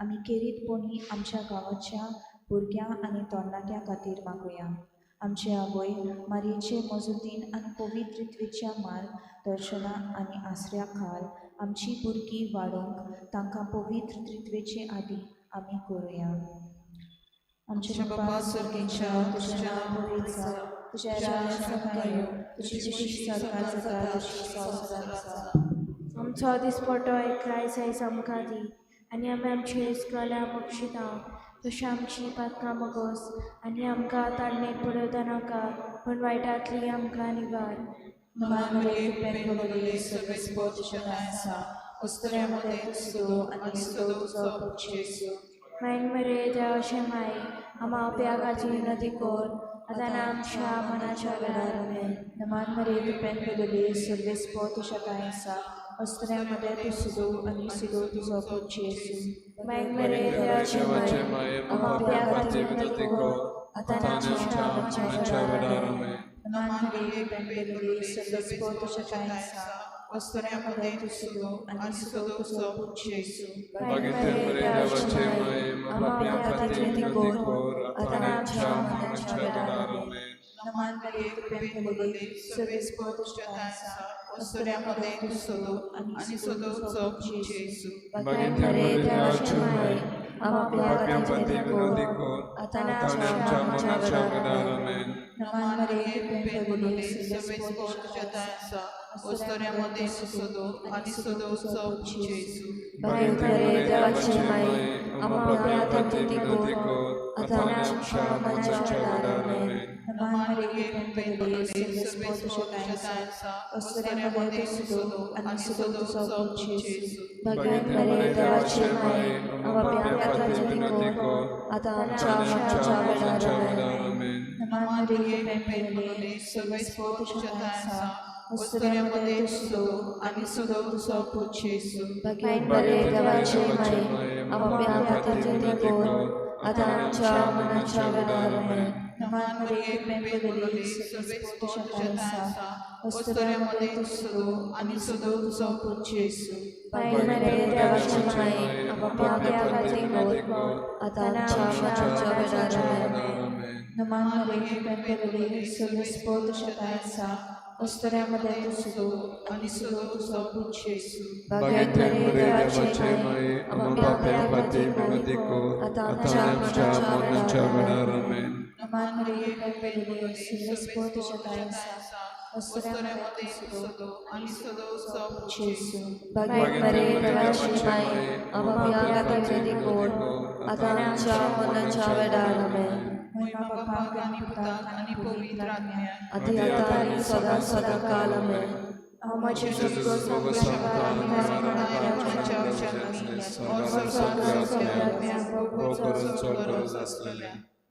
आमी खेरीतपणी आमच्या गांवाच्या भुरग्यां आनी तरणाट्यां खातीर मागुया. आमचे आवय मारयेचे मजतीन आनी पवित्र त्वेच्या मार्ग दर्शना आनी आसऱ्या खाल आमची भुरगीं वाडोवंक तांकां पवित्र त्रित्वेचे आदी आमी करुया. आमच्या बापा सर्गीच्या, तुजें नांव पवित्र जावं, तुजें राज्य आमकां येवं, तुजी खुशी स्वर्गात जाता तशी संवसारांत जावं. आमचो दिसपटो एक आयज आयज आमकां दी आनी आमी आमचे इस्कोल्या बक्षिता तशी आमची पातकां मगोस आनी आमकां ताडणेक पडोवता नाका पूण वायटांतली आमकां निवार. नमान मरिये, कृपेन भरलेली, सर्वेस्पर तुज्या ठांय आसा, अस्तुऱ्यां मदें तूं सदो आनी सदो तुजो पूत जेजू. मायन मरे देवाचे माय, आमा आपल्या खातीर विनंती कर आतां आनी आमच्या मनाच्या वेळार. आमेन. नमान मरिये, कृपेन भरलेली, सर्वेस्पर तुज्या ठांय आसा, अस्तुऱ्यां मदें तूं सदो आनी सदो तुजो पूत जेजू. मायन मरे देवाचे माय, आमा आपल्या खातीर विनंती कर आतां आनी आमच्या मनाच्या वेळार. आमेन. नमान मरिये, कृपेन भरलेली, सर्वेस्पर तुज्या ठांय आसा, अस्तुऱ्यां मदें तूं सदो आनी सदो तुजो पूत जेजू. मायन मरे देवाचे माय, आमा आपल्या खातीर विनंती कर आतां आनी आमच्या मनाच्या वेळार. आमेन. नमान मरिये, कृपेन भरलेली, सर्वेस्पर तुज्या ठांय आसा, अस्तुऱ्यां मदें तूं सदो आनी सदो तुजो पूत जेजू. मायन मरे देवाचे माय, आमा आपल्या खातीर विनंती कर आतां आनी आमच्या मनाच्या वेळार. आमेन. नमान मरिये, कृपेन भरलेली, सर्वेस्पर तुज्या ठांय आसा, अस्तुऱ्यां मदें तूं सदो आनी सदो तुजो पूत जेजू. मायन मरे देवाचे माय, आमा आपल्या खातीर विनंती कर आतां आनी आमच्या मनाच्या वेळार. आमेन. नमान मरिये, कृपेन भरलेली, सर्वेस्पर तुज्या ठांय आसा, अस्तुऱ्यां मदें तूं सदो आनी सदो तुजो पूत जेजू. भाग्यान मरे देवाचे माय, आमा आपल्या खातीर विनंती कर आतां आमच्या मनाच्या वेळार. आमेन. नमान मरिये, कृपेन भरलेली, सर्वेस्पर तुज्या ठांय आसा, अस्तुऱ्यां मदें तूं सदो आनी सदो तुजो पूत जेजू. भाग्यान मरे देवाचे माय, आमा आपल्या खातीर विनंती कर आतां आमच्या मनाच्या वेळार. आमेन. नमान मरिये, कृपेन भरलेली, सर्वेस्पर तुज्या ठांय आसा, अस्तुऱ्यां मदें तूं सदो आनी सदो तुजो पूत जेजू. मायन मरे देवाचे माय, आमा आपल्या खातीर विनंती कर आतां आमच्या मनाच्या वेळार. आमेन. नमान मरिये, कृपेन भरलेली, सर्वेस्पर तुज्या ठांय आसा, अस्तुऱ्यां मदें तूं सदो आनी सदो तुजो पूत जेजू. भाग्यान मरे देवाचे माय, आमा आपल्या खातीर विनंती कर आतां आमच्या मनाच्या वेळार. आमेन. नमान मरिये, कृपेन भरलेली, सर्वेस्पर तुज्या ठांय आसा, अस्तुऱ्यां मदें तूं सदो आनी सदो तुजो पूत जेजू. भाग्यान मरे देवाचे माय, आमा आपल्या खातीर विनंती कर आतां आमच्या मनाच्या वेळार. आमेन. महिमा बापाक आनी पुताक आनी पवित्र आत्म्याक, आती आतां आनी सदां सदां काल. आमेन. हांव म्हजें सगळो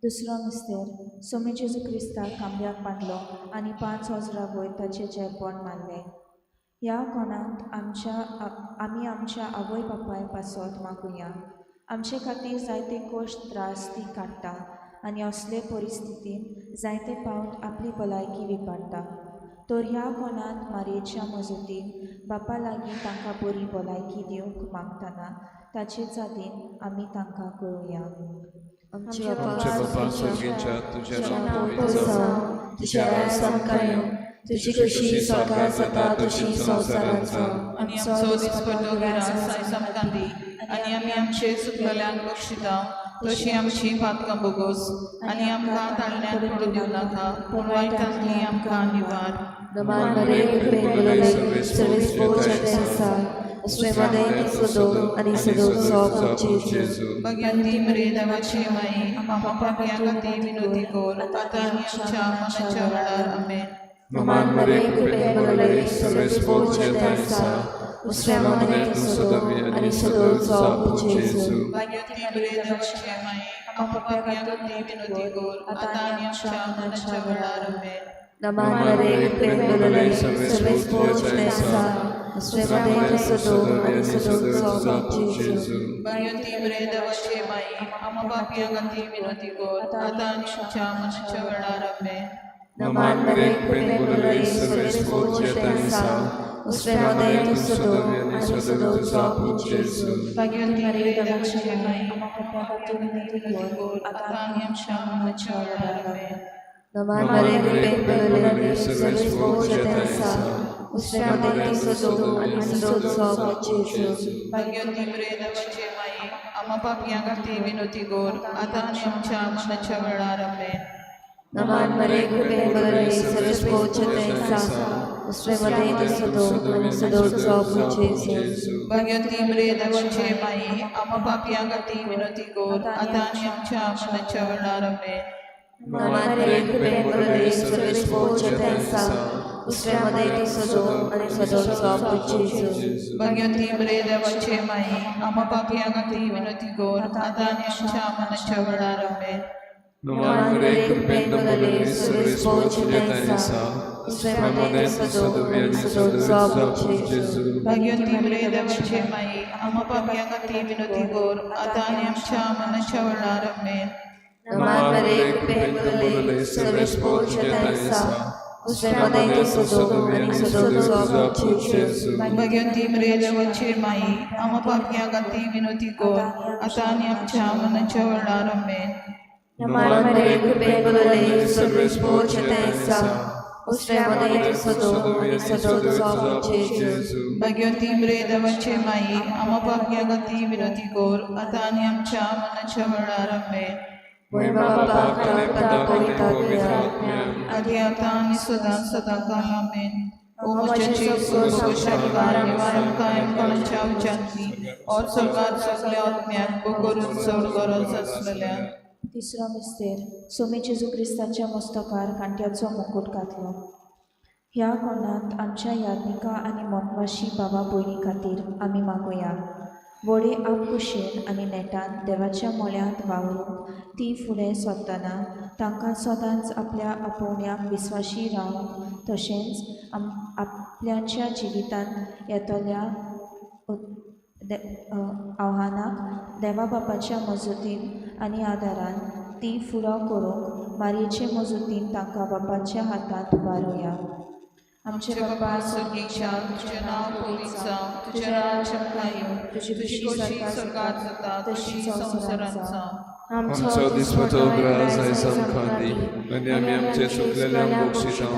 दुसरो मिस्तेर. सोमी जेजू क्रिस्ताक खांब्याक बांदलो आनी 5 वज्रां वयर ताचें चेरपण मारलें. ह्या कोणांत आमच्या आमी आमच्या आवय बापाय पासत मागुया. आमचे खातीर जायते कश्ट त्रास ती काडटा आनी असले परिस्थितीन जायते पावट आपली भलायकी विपाडटा. तर ह्या कोणांत मारयेच्या मजतीन बापा लागीं तांकां बरी भलायकी दिवंक मागतना ताचे चादीन आमी तांकां करुया. आमच्या बापा स्वर्गीच्या, तुजें नांव पवित्र जावं, तुजें राज आमकां येवं, तुजी कशी स्वर्गात जाता तशी संवसारांत जावं. आनी आमचो दिसपट्टो गिरास आयज आमकां दी आनी आमी आमचे चुकलेल्यांक बक्षिता तशी आमची पातकां बोगोस आनी आमकां ताळण्याक पडूं दिवं नाका पूण वायटांतली आमकां निवार. नमान मरे, कृपेन भरलेली, सर्वेस्पर तुज्या आसा, अस्तुऱ्यां मदें तूं सदो आनी सदो तुजो पूत जेजू. भाग्यांती मरे देवाची माई, आमा पापयां खातीर विनोती कर आतां आनी आमच्या मनाच्या वेळार. आमेन. नमान मरे, कृपेन भरलेली, सर्वेस्पर तुज्या आसा, अस्तुऱ्यां मदें तूं सदो आनी सदो तुजो पूत जेजू. भाग्यांती मरे देवाची माई, आमा पापयां खातीर विनोती कर आतां आनी आमच्या मनाच्या वेळार. आमेन. नमान मरे, कृपेन भरलेली, सर्वेस्पर तुज्या आसा, अस्तुऱ्यां मदें तूं सदो आनी सदो तुजो पूत जेजू. भाग्यांती मरे देवाची माई, आमा पापयां खातीर विनोती कर आतां आनी आमच्या मनाच्या वेळार. आमेन. नमान मरे, कृपेन भरलेली, सर्वेस्पर तुज्या आसा, उस्त्र्या मदें तूं सदो आनी सदोचो पूत जेजू. भाग्यवती मरिये देवाची माई, आम्हा पाप्या खातीर विनंती कर, आतां आनी आमच्या मरणाच्या वेळार. आमेन. नमान मरिये कृपेन भरलेले, सर्वेस्पोर तुज्या थंय आसा, उस्त्र्या मदें तूं सदो आनी सदोचो पूत जेजू. भाग्यवती मरिये देवाची माई, आम्हा पापयां खातीर विनवती कर, आतां आनी आमच्या मरणाच्या वेळार. आमेन. नमान मरिये कृपेन भरलेले, सर्वेस्पोर तुज्या थंय आसा, उस्त्र्या मदें तूं सदो आनी सदोचो पूत जेजू. भाग्यवती मरिये देवाची माई, आम्हा पापयां खातीर विनवती कर, आतां आनी आमच्या मरणाच्या वेळार. आमेन. नमान मरिये कृपेन भरलेले, सर्वेस्पोर तुज्या थंय आसा, उस्त्र्या मदें तूं सदो आनी सदोचो पूत जेजू. भाग्यवती मरिये देवाची माई, आम्हा पापयां खातीर विनवती कर, आतां आनी आमच्या मरणाच्या वेळार. आमेन. नमान मरिये कृपेन भरलेले, सर्वेस्पोर तुज्या थंय आसा, उस्त्र्या मदें तूं सदो आनी सदोचो पूत जेजू. भाग्यवती मरिये देवाची माई, आम्हा पापयां खातीर विनवती कर, आतां आनी आमच्या मरणाच्या वेळार. आमेन. नमान मरिये कृपेन भरलेले, सर्वेस्पोर तुज्या थंय आसा, उस्त्र्या मदें तूं सदो आनी सदोचो पूत जेजू. भाग्यवती मरिये देवाची माई, आम्हा पापयां खातीर विनवती कर, आतां आनी आमच्या मरणाच्या वेळार. आमेन. नमान मरिये कृपेन भरलेले, सर्वेस्पोर तुज्या थंय आसा, उस्त्र्या मदें तूं सदो आनी सदोचो पूत जेजू. भाग्यवती मरिये देवाची माई, आम्हा पापयां खातीर विनवती कर, आतां आनी आमच्या मरणाच्या वेळार. आमेन. म्हयमा बापाक पुताक पवित्र आत्म्याक, आदी आतां आनी सदां सदां काल. आमेन. ओ म्हज्या जेजू, भोगशाकार निवारण कायम कोणाच्या उच्चांती और स्वर्गात सगल्या आत्म्याक करून चड गरज आसलेल्या. तिसरो मिस्तेर. सोमी जेजू क्रिस्ताच्या मस्तकार कांट्याचो मुकूट घातलो. ह्या कोणांत आमच्या याज्ञिका आनी मोनवाशी बाबा भयणी खातीर आमी मागुया. व्हडे आपकुशेन आनी नेटान देवाच्या मोळ्यांत वावरूंक ती फुडें सरतना तांकां सदांच आपल्या आपोवण्याक विस्वाशी रावंक तशेंच आपल्याच्या जिवितांत येतल्या आव्हानाक देवा बापाच्या मजतीन आनी आदारान ती फुडो करूंक मारयेचे मजतीन तांकां बापाच्या हातांत उबारुया. आमचे आमचे बापा बापा स्वर्गीच्या, तुजें नांव पवित्र जावं, तुजें राज्य आमकां येवं, तुजी खोशी स्वर्गात जाता तशी संवसारांत जावं. आमचो दिसपटो ग्रास आयज आमकां दी आनी आमी आमचे चुकलेल्यांक बक्षिता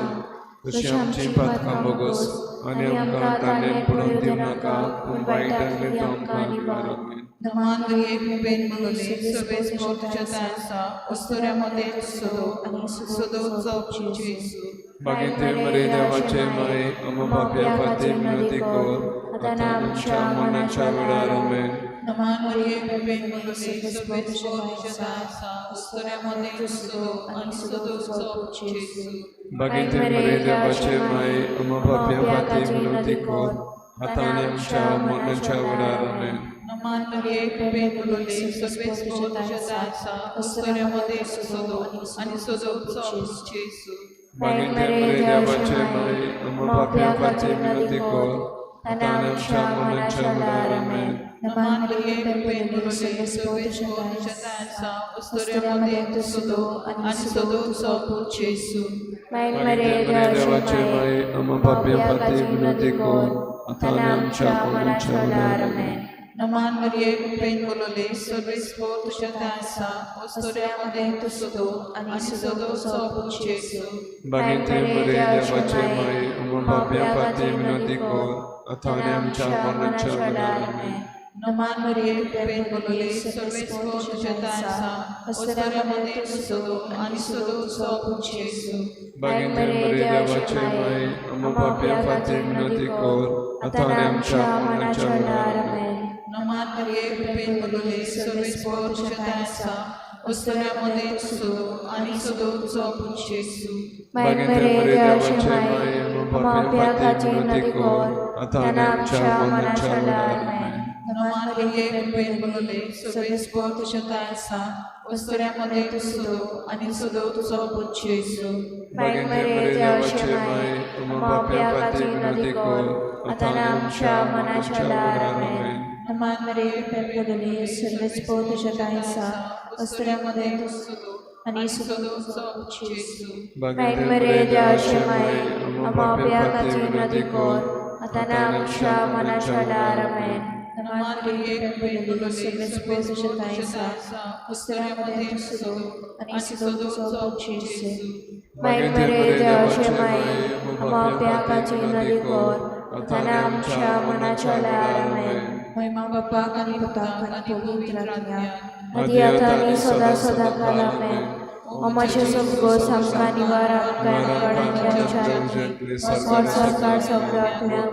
तशी आमची पातकां बोगस आनी आमकां ताणें पडून दिवं नाका, पूण वायटांतले तूं आमकां निवार. आमेन. नमान मरिये कृपेन भरलेले, सर्वेस्पोर तुज्या थंय आसा, अस्तुऱ्यां मदें तूं सदो आनी सदोचो पूत जेजू. भाग्यवती मरिये देवाचे माये, आम्हा पापया खातीर विनवती कर, आतां आमच्या मरणाच्या वेळार. आमेन. नमान मरिये कृपेन भरलेले, सर्वेस्पोर तुज्या थंय आसा, अस्तुऱ्यां मदें तूं सदो आनी सदोचो पूत जेजू. भाग्यवती मरिये देवाचे माये, आम्हा पापया खातीर विनवती कर, आतां आमच्या मरणाच्या वेळार. आमेन. नमान मरिये कृपेन भरलेले, सर्वेस्पोर तुज्या थंय आसा, अस्तुऱ्यां मदें तूं सदो आनी सदोचो पूत जेजू. भाग्यवती मरिये देवाचे माये, आम्हा पापया खातीर विनवती कर, आतां आमच्या मरणाच्या वेळार. आमेन. नमान मरिये कृपेन भरलेले, सर्वेस्पोर तुज्या थंय आसा, अस्तुऱ्यां मदें तूं सदो आनी सदोचो पूत जेजू. भाग्यवती मरिये देवाचे माये, आम्हा पापया खातीर विनवती कर, आतां आमच्या मरणाच्या वेळार. आमेन. नमान मरिये कृपेन भरलेले, सर्वेस्पोर तुज्या थंय आसा, अस्तुऱ्यां मदें तूं सदो आनी सदोचो पूत जेजू. भाग्यवती मरिये देवाचे माये, आम्हा पापया खातीर विनवती कर, आतां आमच्या मरणाच्या वेळार. आमेन. नमान मरिये कृपेन भरलेले, सर्वेस्पोर तुज्या थंय आसा, अस्तुऱ्यां मदें तूं सदो आनी सदोचो पूत जेजू. भाग्यवती मरिये देवाचे माये, आम्हा पापया खातीर विनवती कर, आतां आमच्या मरणाच्या वेळार. आमेन. नमान मरिये कृपेन भरलेले, सर्वेस्पोर तुज्या थंय आसा, अस्तुऱ्यां मदें तूं सदो आनी सदोचो पूत जेजू. भाग्यवती मरिये देवाचे माये, आम्हा पापया खातीर विनवती कर, आतां आमच्या मरणाच्या वेळार. आमेन. नमान मरिये कृपेन भरलेले, सर्वेस्पोर तुज्या थंय आसा, अस्तुऱ्यां मदें तूं सदो आनी सदोचो पूत जेजू. भाग्यवती मरिये देवाचे माये, आम्हा पापया खातीर विनवती कर, आतां आमच्या मरणाच्या वेळार. आमेन. नमान मरिये कृपेन भरलेले, सर्वेस्पोर तुज्या थंय आसा, अस्तुऱ्यां मदें तूं सदो आनी सदोचो पूत जेजू. भाग्यवती मरिये देवाचे माये, आम्हा पापया खातीर विनवती कर, आतां आमच्या मनाच्या वेळार. आमेन. नमान मरिये, कृपेन भरलेली, सर्वेस्पोर तुज्या ठांय आसा. स्त्रियां मदें तूं सदो आनी सदो तुजो पूत जेजू. मागीर मरे देवाचे माये, आमा पाप्यांची विनंती कर, आतां आमच्या मनाच्या वेळार. आमेन. महिमा बापाक आनी पुताक आनी पवित्र आत्म्याक. आदी आतां आनी सदां सदां काल. आमेन. ओ म्हजे सोबगोस, आमकां निवार, आमकां सरकार सगळ्या आत्म्याक.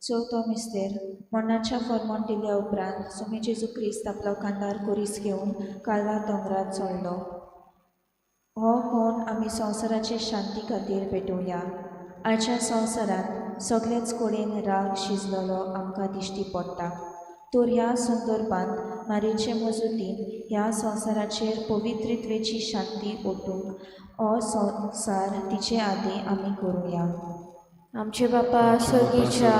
चवथो मिस्तेर. मरणाच्या फर्मान दिल्या उपरांत स्वामी जेजू क्रिस्त आपलो खांदार खुरीस घेवन कालवार दोंगरार चडलो. हो कोण आमी संवसाराचे शांती खातीर पेटोवया. आयच्या संवसारांत सगळेच कडेन राग शिजलेलो आमकां दिश्टी पडटा. तर ह्या संदर्भांत मारीचे मजुतीन ह्या संवसाराचेर पवित्रत्वेची शांती ओतूंक हो संवसार तिचे आदीं आमी करुया. आमचे बापा स्वर्गीच्या,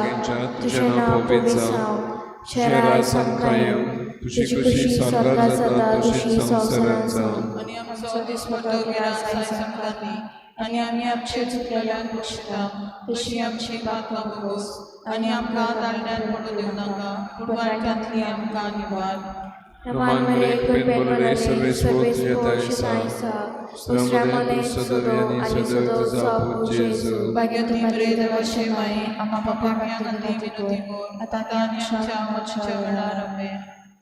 तुजें नांव पवित्र जावं, तुजें राज आमकां येवं, तुजी खुशी स्वर्गात जाता तशी संवसारांत जावं. आनी आमचो दिसपट्टो गिरास आयज आमकां दी, आनी आमी आमचे चुकलेल्यांक बक्षिता तशी आमची पातकां भोगोस, आनी आमकां ताळण्यान पडूं दिवं नाका, पूण वायटांतली आमकां निवार. नमान मरे, कृपेन भरलेली, सर्वेस्पोर तुजें आसा. दुसऱ्या मदें सदो आनी सदो तुजो पूत जेजू. भाग्यवती मरिये, देवाचे माये, आम्हा पाप्यां खातीर विनंती कर, आतां आनी आमच्या मरणाच्या वेळार. आमेन.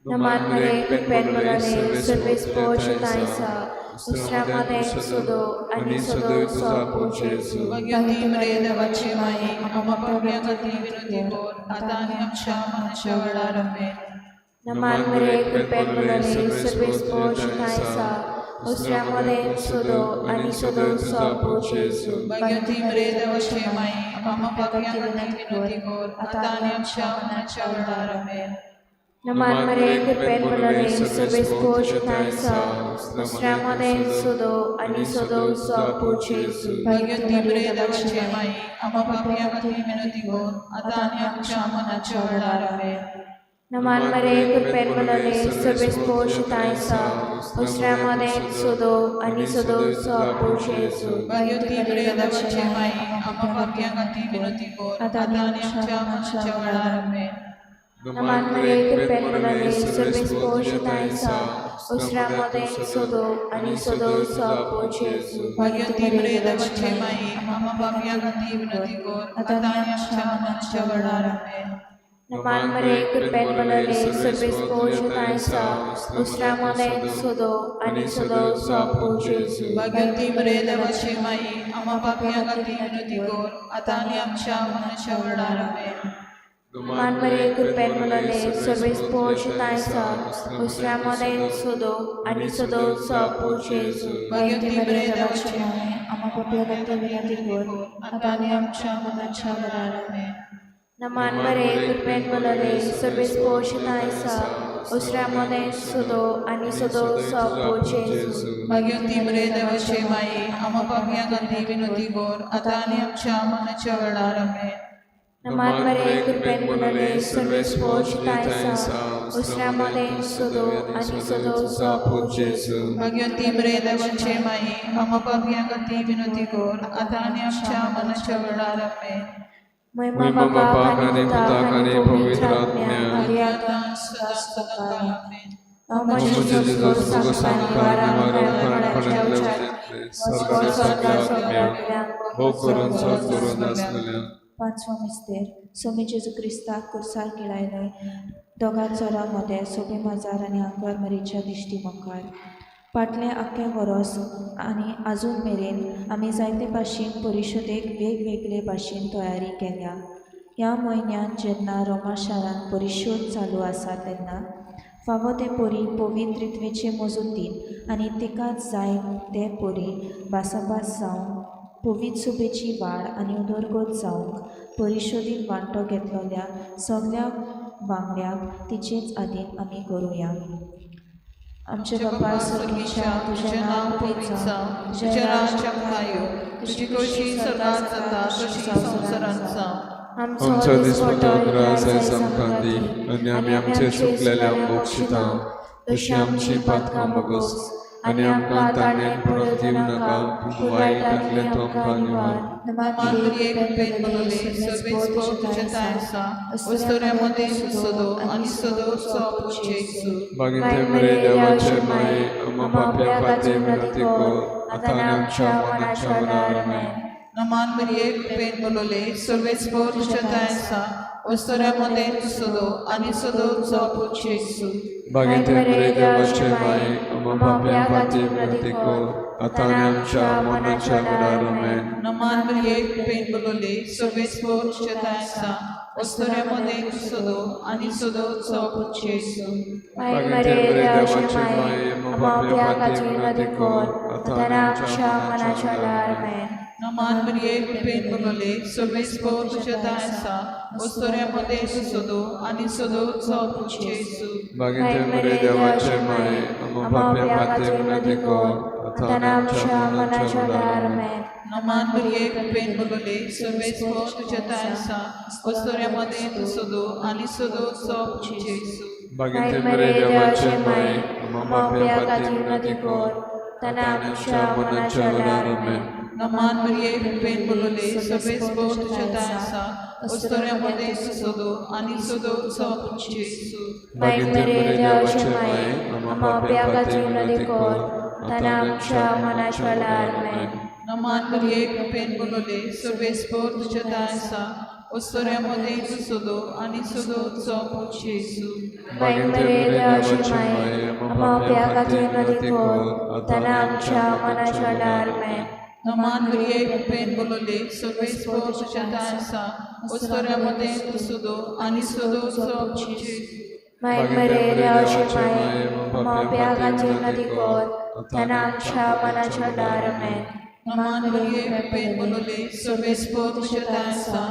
नमान मरे, कृपेन भरलेली, सर्वेस्पोर तुजें आसा. दुसऱ्या मदें सदो आनी सदो तुजो पूत जेजू. भाग्यवती मरिये, देवाचे माये, आम्हा पाप्यां खातीर विनंती कर, आतां आनी आमच्या मरणाच्या वेळार. आमेन. नमान मरे, कृपेन भरलेली, सर्वेस्पोर तुजें आसा. दुसऱ्या मदें सदो आनी सदो तुजो पूत जेजू. भाग्यवती मरिये, देवाचे माये, आम्हा पाप्यां खातीर विनंती कर, आतां आनी आमच्या मरणाच्या वेळार. आमेन. नमान मरे, कृपेन भरलेली, सर्वेस्पोर तुजें आसा. दुसऱ्या मदें सदो आनी सदो तुजो पूत जेजू. भाग्यवती मरिये, देवाचे माये, आम्हा पाप्यां खातीर विनंती कर, आतां आनी आमच्या मरणाच्या वेळार. आमेन. नमान मरे, कृपेन भरलेली, सर्वेस्पोर तुजें आसा. दुसऱ्या मदें सदो आनी सदो तुजो पूत जेजू. भाग्यवती मरिये, देवाचे माये, आम्हा पाप्यां खातीर विनंती कर, आतां आनी आमच्या मरणाच्या वेळार. आमेन. नमान मरे, कृपेन भरलेली, सर्वेस्पोर तुजें आसा. दुसऱ्या मदें सदो आनी सदो तुजो पूत जेजू. भाग्यवती मरिये, देवाचे माये, आम्हा पाप्यां खातीर विनंती कर, आतां आनी आमच्या मरणाच्या वेळार. आमेन. नमान मरे, कृपेन भरलेली, सर्वेस्पोर तुजें आसा. दुसऱ्या मदें सदो आनी सदो तुजो पूत जेजू. भाग्यवती मरिये, देवाचे माये, आम्हा पाप्यां खातीर विनंती कर, आतां आनी आमच्या मरणाच्या वेळार. आमेन. नमान मरे, कृपेन भरलेली, सर्वेस्पोर तुजें आसा. दुसऱ्या मदें सदो आनी सदो तुजो पूत जेजू. भाग्यवती मरिये, देवाचे माये, आम्हा पाप्यां खातीर विनंती कर, आतां आनी आमच्या मरणाच्या वेळार. आमेन. नमान मरे, कृपेन भरलेली, सर्वेस्पोर तुजें आसा. दुसऱ्या मदें सदो आनी सदो तुजो पूत जेजू. भाग्यवती मरिये, देवाचे माये, आम्हा पाप्यां खातीर विनंती कर, आतां आनी आमच्या मरणाच्या वेळार. आमेन. नमान मरे, कृपेन भरलेली, सर्वेस्पोर तुजें आसा. दुसऱ्या मदें सदो आनी सदो तुजो पूत जेजू. भाग्यवती मरिये, देवाचे माये, आम्हा पाप्यां खातीर विनंती कर, आतां आनी आमच्या मरणाच्या वेळार. आमेन. महिमा बापाक आनी पुताक आनी पवित्र आत्म्याक. आदी आतां सदां सदां काल. आमेन. ओ म्हजे जेजू, आमकां निवार, आमकां सगळ्या आत्म्यांक भोग करून चड करून आसलेल्या. पांचवो मिस्तेर. स्वामी जेजू क्रिस्ताक कुर्सार किळायले दोगां चोरां मदें सोबी माजार आनी आंकवार मरीच्या दिश्टी मुखार. फाटलें आख्खें वरोस आनी आजून मेरेन आमी जायते भाशेन परिशदेक वेगवेगळे भाशेन तयारी केल्या. ह्या म्हयन्यांत जेन्ना रोमा शारांत परिशोद चालू आसा तेन्ना फावो ते परी पवित्रित्वेचे मजुतीन आनी तिकाच जाय ते परी भासाभास जावन पवित्र सुबेची वाड आनी उदरगत जावंक परिशोदीन वांटो घेतलेल्या सगल्या वांगड्यांक तिचेच आदीन आमी करुया. आमचे बापा स्वर्गीच्या, तुजें नांव पवित्र जावं, तुजें राज्य आमकां येवं, तुजी खोशी स्वर्गात जाता तशी संवसारांत जावं. आमचो दिसपट्टो ग्रास आयज आमकां दी, आनी आमी आमचे चुकलेल्यांक बक्षिता तशी आमची पातकां भोगोस, आनी आमकां ताणें पडून दिवं नाका, पूण वायटांतलें तूं आमकां निवार. नमान मरिये कृपेन भरले सर्वेस्पोर तुझे ठांय आसा अस्तुऱ्यां मदें तूं सदो आनी सदो तुजो पूत जेजू. मागीर मरे देवाचे माये, आम्हा पापया खातीर विनंती कर, आतां आनी आमच्या मरणाच्या वेळार. आमेन. नमान मरिये कृपेन भरले सर्वेस्पोर तुझे ठांय आसा अस्तुऱ्यां मदें तूं सदो आनी सदो तुजो पूत जेजू. मागीर मरे देवाचे माये, आम्हा पापया खातीर विनंती कर, आतां आनी आमच्या मरणाच्या वेळार. आमेन. नमान मरिये कृपेन भरले सर्वेस्पोर तुझे ठांय आसा अस्तुऱ्यां मदें तूं सदो आनी सदो तुजो पूत जेजू. मागीर मरे देवाचे माये, आम्हा पापया खातीर विनंती कर, आतां आनी आमच्या मरणाच्या वेळार. आमेन. नमान मरिये कृपेन भरले सर्वेस्पोर तुझे ठांय आसा अस्तुऱ्यां मदें तूं सदो आनी सदो तुजो पूत जेजू. मागीर मरे देवाचे माये, आम्हा पापया खातीर विनंती कर, आतां आनी आमच्या मरणाच्या वेळार. आमेन. नमान मरिये कृपेन भरले सर्वेस्पोर तुझे ठांय आसा अस्तुऱ्यां मदें तूं सदो आनी सदो तुजो पूत जेजू. मागीर मरे देवाचे माये, आम्हा पापया खातीर विनंती कर, आतां आनी आमच्या मरणाच्या वेळार. आमेन. नमान मरिये कृपेन भरले सर्वेस्पोर तुझे ठांय आसा अस्तुऱ्यां मदें तूं सदो आनी सदो तुजो पूत जेजू. मागीर मरे देवाचे माये, आम्हा पापया खातीर विनंती कर, आतां आनी आमच्या मरणाच्या वेळार. आमेन. नमान मरिये कृपेन भरले सर्वेस्पोर तुझे ठांय आसा अस्तुऱ्यां मदें तूं सदो आनी सदो तुजो पूत जेजू. मागीर मरे देवाचे माये, आम्हा पापया खातीर विनंती कर, आतां आनी आमच्या मरणाच्या वेळार. आमेन. नमान मरिये कृपेन भरले सर्वेस्पोर तुझे ठांय आसा अस्तुऱ्यां मदें तूं सदो आनी सदो तुजो पूत जेजू. मागीर मरे देवाचे माये, आम्हा पापया खातीर विनंती कर, आतां आनी आमच्या मरणाच्या वेळार. आमेन. नमान मरिये कृपेन भरले सर्वेस्पोर तुझे ठांय आसा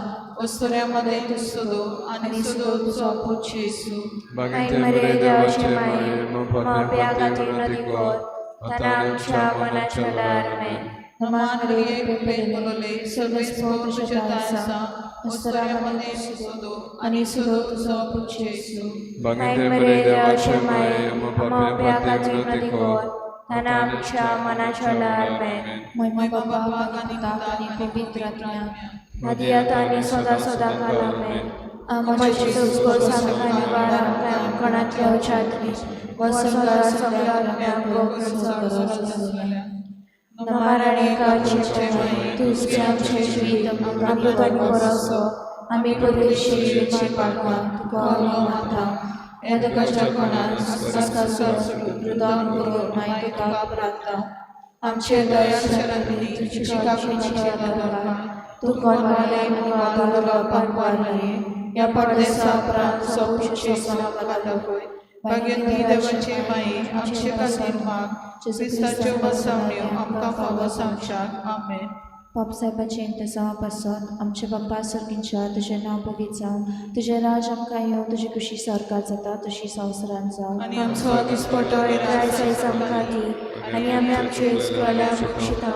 अस्तुऱ्यां मदें तूं सदो आनी सदो तुजो पूत जेजू. मागीर मरे देवाचे माये, आम्हा पापया खातीर विनंती कर, आतां आनी आमच्या मरणाच्या वेळार. आमेन. नमान मरिये कृपेन भरले सर्वेस्पोर तुझे ठांय आसा अस्तुऱ्यां मदें तूं सदो आनी सदो तुजो पूत जेजू. मागीर मरे देवाचे माये, आम्हा पापया खातीर विनंती कर, आतां आनी आमच्या मरणाच्या वेळार. आमेन. महिमा बापाक आनी पुताक आनी पवित्र आत्म्याक, आदी आतां आनी सदां सदां काल. आमेन. आमच्या आमचे जेजू आमकां निवार, आमकां कोणांतल्या उचातली वसंत सगळ्या आत्म्यांक गरज आसलें. नमाराणे काळचे तुझे आमचे जिवीत अमृत आनी भरोसो, आमी परदेशी पाका तुका मागता. ह्या दुखाच्या कोणात वृदावन करून माय तुका प्रार्थना आमचे दयाळ शरांनी तुजी काकुळीची आदार तूं कोणाले आनी वादळ पानवार न्हय ह्या परदेसा उपरांत सोपूचे दाखय. भाग्यंती देवाचे माये, आमचे खातीर माग, क्रिस्ताच्यो बसावण्यो आमकां फावो सावच्याक. आमेन. बाप साहेबाचे इंतजामा पासत. आमचे बाप्पा सर्गींच्या, तुजें नांव पवित्र जावं, तुजें राज आमकां येवं, तुजी खुशी सारकार जाता तशी संवसारांत जावं. आनी आमचो दिसपटो रायस आयज आमकां दी आनी आमी आमचे इस्कोलाक बक्षिता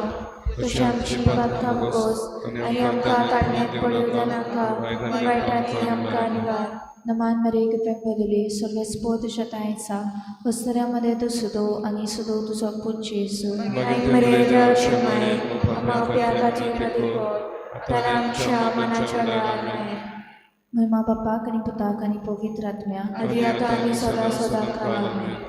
तशी आमची पातकां बोगोस आनी आमकां ताळण्यांत पडूं नाका, पूण वायटांतली आमकां निवार. नमान मरे कृपेन बदली सर्वेस्पोर तुज्या तांयचा वस्तऱ्यामध्ये तूं सुदो आनी सुदो तुजो पूत जेजू. आई मरे देवाचे माये, आम्हा पापया खातीर विनंती कर, आतां आमच्या मनाच्या वेळार. आमेन. महिमा बापाक आनी पुताक आनी पवित्र आत्म्याक, आदी आतां आनी सदां सदां काल. आमेन.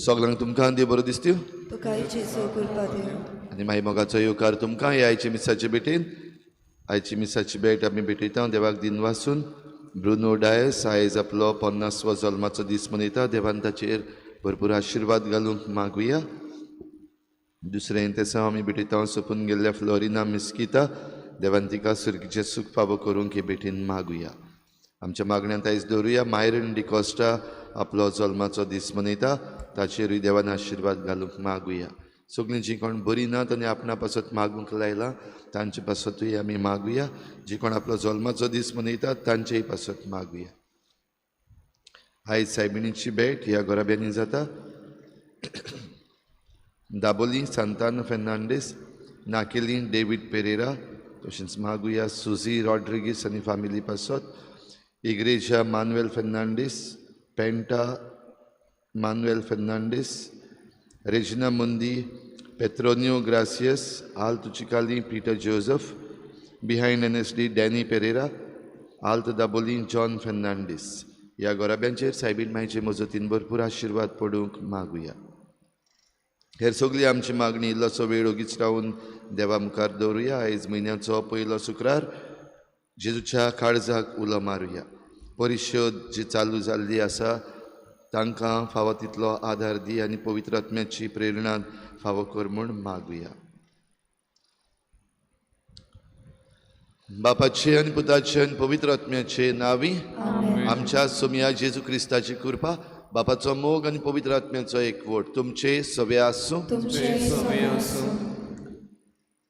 सगळ्यांक तुमकां देव बरो दिसत्यो तुकाय जेजू कृपा दिवं. आनी मागीर मोगाचो येवकार तुमकां हे आयचे मिसाचे भेटेन. आयची मिसाची भेट आमी भेटयता देवाक दिन वासून. ब्रुनो डायस आयज आपलो 50वो जल्माचो दीस मनयता. देवान ताचेर भरपूर आशिर्वाद घालूंक मागुया. दुसरें तेसांव आमी भेटयता सोंपून गेल्ल्या फ्लोरिना मिस्किता. देवान तिका सुर्गीचें सूख फावो करूंक हे भेटीन मागुया. आमच्या मागण्यांत आयज दवरुया मायरन डिकॉस्टा आपलो जल्माचो दीस मनयता. ताचेरूय देवान आशिर्वाद घालूंक मागुया. सगळीं जीं कोण बरीं नात आनी आपणा पासत मागूंक लायलां तांचे पासतूय आमी मागुया. जी कोण आपलो जल्माचो दीस मनयतात तांचेय पासत मागुया. आयज सायबिणीची भेट ह्या घराब्यांनी जाता. दाबोली सांतान फेर्नांडीस, नाकेली डेवीड पेरेरा, तशेंच मागुया सुझी रॉड्रिगीस आनी फामिली पासत, इग्रेजा मानुएल फेर्नांडीस, पेंटा मानुएल फेर्नांडीस, रेजिना मुंदी, पेत्रोनियो ग्रासियस, आल्त Chikali Peter Joseph, behind NSD Danny Pereira, आल्त दाबोली John Fernandes. ह्या घराब्यांचेर सायबीण मायचे मजतीन भरपूर आशिर्वाद पडूंक मागुया. हेर सगळी आमची मागणी इल्लोसो वेळ ओगीच रावन देवा मुखार दवरुया. आयज म्हयन्याचो पयलो शुक्रार जेजूच्या काळजाक उलो मारुया. परिशद जी चालू जाल्ली आसा तांकां फावो तितलो आदार दी आनी पवित्र आत्म्याची प्रेरणा फावो कर म्हूण मागुया. बापाचे आनी पुताचे आनी पवित्र आत्म्याचे नांवी आमच्या सोमया जेजू क्रिस्ताची कृपा, बापाचो मोग आनी पवित्र आत्म्याचो एकवट तुमचे सवे आसूं.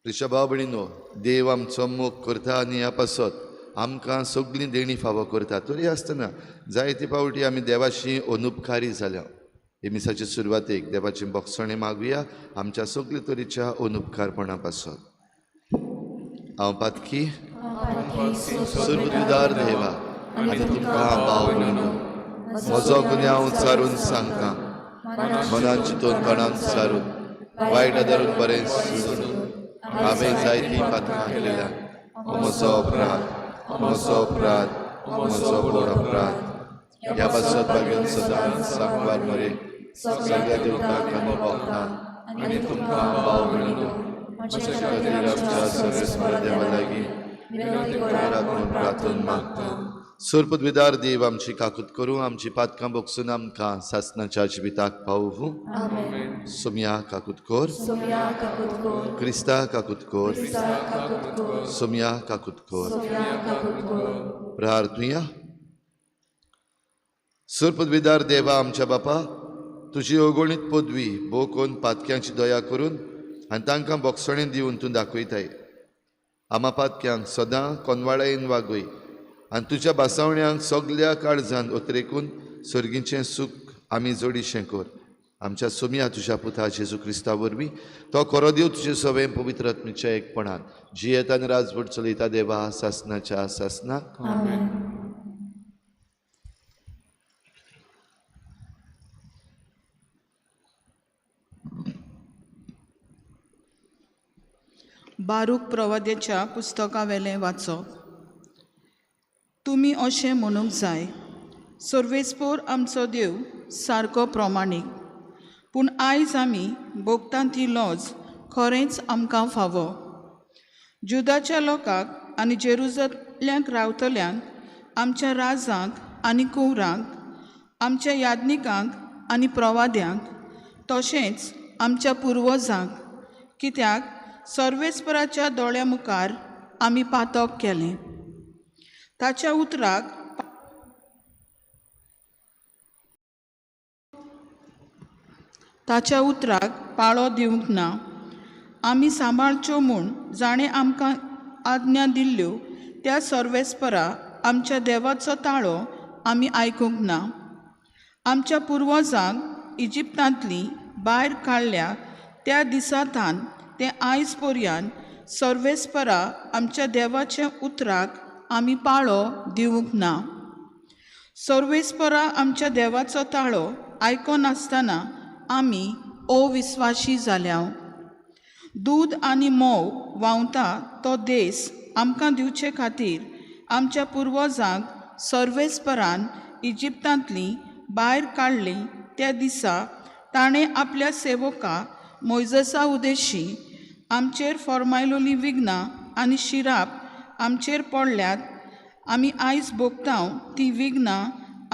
प्रिशा भाव भयणीनो, देव आमचो मोग करता आनी ह्या पासत आमकां सगळीं देणी फावो करता. तरी आसतना जायते फावटी आमी देवाशी अनुपकारी जाल्या. हे मिसाचे सुरवातेक देवाचें भोगसणें मागुया आमच्या सगळे तरेच्या अनुपकारपणा पासत. हांव पातकी सुरबुदार देवा आनी तुमकां भाव भयणीनो म्हजो गुन्यांव सारून सांगता. मनान चिंतून तणान सारून वायट आदारून बरें सोडून हांवें जायतीं पातकां केल्या. म्हजो अपराध, म्हजो अपराध, म्हजो व्हड अपराध. ह्या पासत भाग्यान सदांच सांगवार मरे सगळ्या देवतांक आनी भक्तांक आनी तुमकां भाव भयणीनो म्हज्या खातीर आमच्या सर्वेस्पर देवा लागीं विनंती करात म्हूण प्रार्थना मागता. सुरपदविदार देव आमची काकूत करूं, आमची पातकां भोगसून आमकां सासनाच्या जिविताक पावूं. सोमया काकूत कर, क्रिस्ता काकूत कर, सोमया काकूत कर. प्रार्थुया. सुरपदविदार देवा आमच्या बापा, तुजी अगणीत पदवी भोगून पातक्यांची दया करून आनी तांकां भोगसणें दिवन तूं दाखयताय. आमा पातक्यांक सदां कोनवाळायेन वागय आनी तुज्या बासावण्यांक सगल्या काळजान ओतरेकून सर्गीचें सूख आमी जोडीशें कर. आमच्या सोमया तुज्या पुता जेजू क्रिस्ता वरवीं तो खरो देव तुजे सवें पवित्र आत्म्याच्या एकपणान जियेता आनी राजवट चलयता देवा सासनाच्या सासनाक. बारूक प्रवाद्याच्या पुस्तकावेलें वाचप. तुमी अशें म्हणूंक जाय, सर्वेस्पोर आमचो देव सारको प्रमाणीक, पूण आयज आमी भोगता ती लॉज खरेंच आमकां फावो. जुदाच्या लोकांक आनी जेरुजल्यांक रावतल्यांक, आमच्या राजांक आनी कुंवरांक, आमच्या याज्ञिकांक आनी प्रवाद्यांक, तशेंच आमच्या पुर्वजांक, कित्याक सर्वेस्पराच्या दोळ्या मुखार आमी पातक केलें. ताच्या उतराक पाळो दिवंक ना. आमी सांबाळच्यो म्हूण जाणें आमकां आज्ञा दिल्ल्यो त्या सर्वेस्परा आमच्या देवाचो ताळो आमी आयकूंक ना. आमच्या पुर्वजांक इजिप्तांतली भायर काडल्या त्या दिसांतान ते आयज पर्यान सर्वेस्परा आमच्या देवाच्या उतराक आमी पाळो दिवंक ना. सर्वेस्परा आमच्या देवाचो ताळो आयकनासतना आमी अविस्वाशी जाल्या. दूद आनी म्होंव व्हांवता तो देस आमकां दिवचे खातीर आमच्या पुर्वजांक सर्वेस्परान इजिप्तांतली भायर काडली त्या दिसा ताणें आपल्या सेवका मोयजसा उदेशी आमचेर फॉर्मायलोली विघ्नां आनी शिराप आमचेर पडल्यात. आमी आयज भोगताव ती विघ्नां